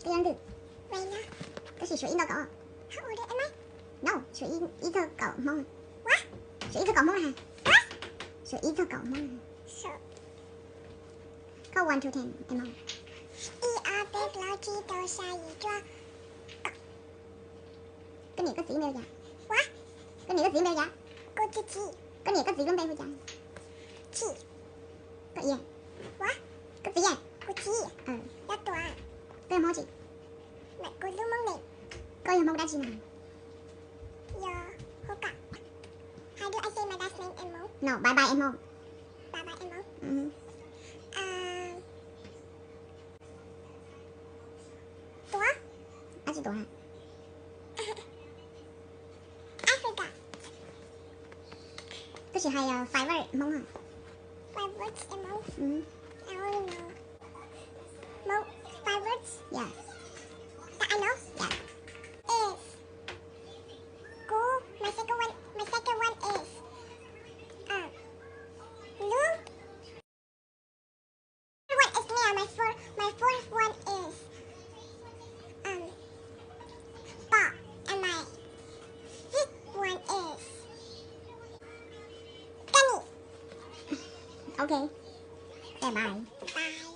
Ib leeg twg? Tab sis suav ib ntau kaum. No, suav ib txog kaum Hmoob. Suav ib txog kaum Hmoob na. Suav ib txog kaum Hmoob na. Count one to ten, Emo. Ib, ob, peb, plaub, tsib, rau, xya, yim, cuaj. Koj niam koj txiv npe hu cas? Koj niam koj txiv npe hu cas? Koj niam koj txiv lub npe hu cas? Koj txiv, koj txiv, koj yog Hmoob tsi? Koj yog Hmoob dab tsi na? No, bye bye Emo. Dab tsi tuav? Koj tsis hais five word Hmoob? Five words in Hmoob. Hmoob, five words. Yeah. That I know. Yeah. Is. Kuv, my second one, my second one is, um, lub. One is me, and my four, my fourth one is, um, Pom, and my fifth one is Kani. Okay. Bye bye. Bye.